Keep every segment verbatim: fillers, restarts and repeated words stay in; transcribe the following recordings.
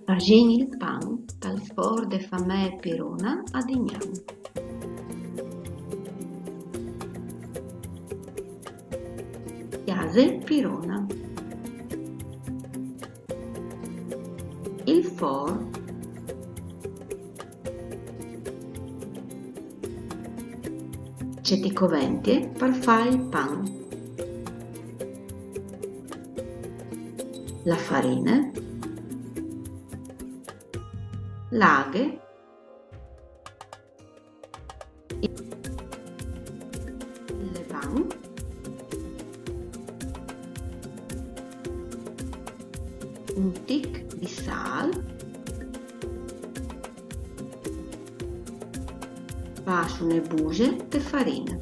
Fasìn il pan tal for de famee Pirona a Dignan. Cjase Pirona. Il for. Ce ti coventie par fâ il pan? La farine, la aghe, il levan, un tic di sâl. Fâs une buse de farine.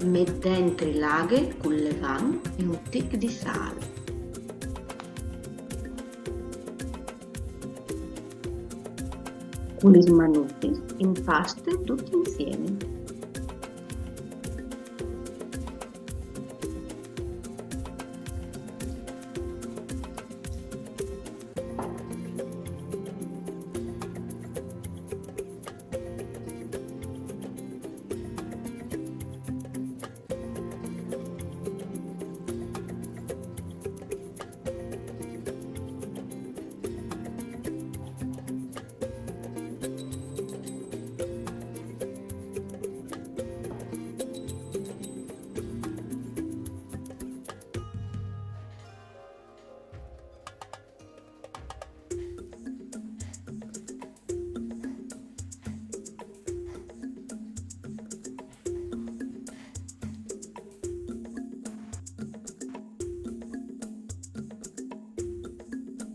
Met dentri la aghe cul levan e un tic di sâl. Cu lis manutis impaste dut insiemi.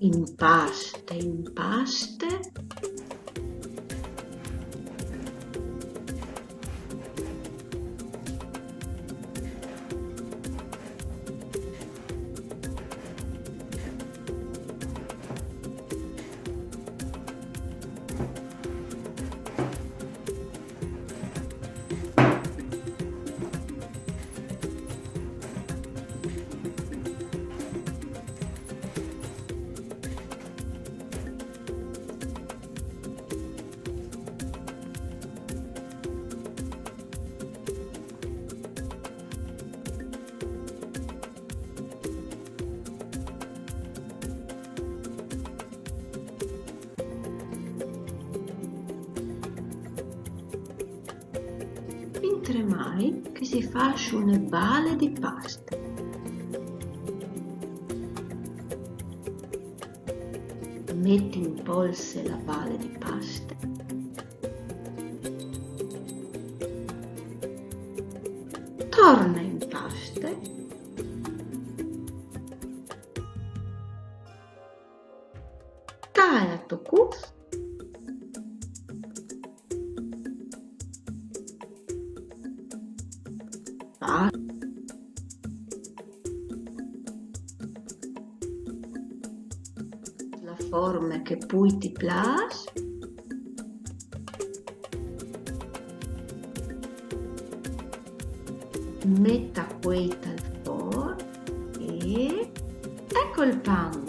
Impaste, impaste. Fintremai che si fâs une bale di paste. Met in polse la bale di paste. Torne in paste. Tale a tocuts. Fâs la forme che plui ti plâs. Met a cuei tal for e eco il pan.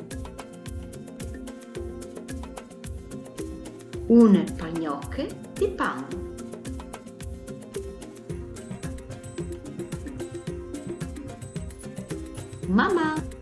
Une pagnoche di pan. Maman!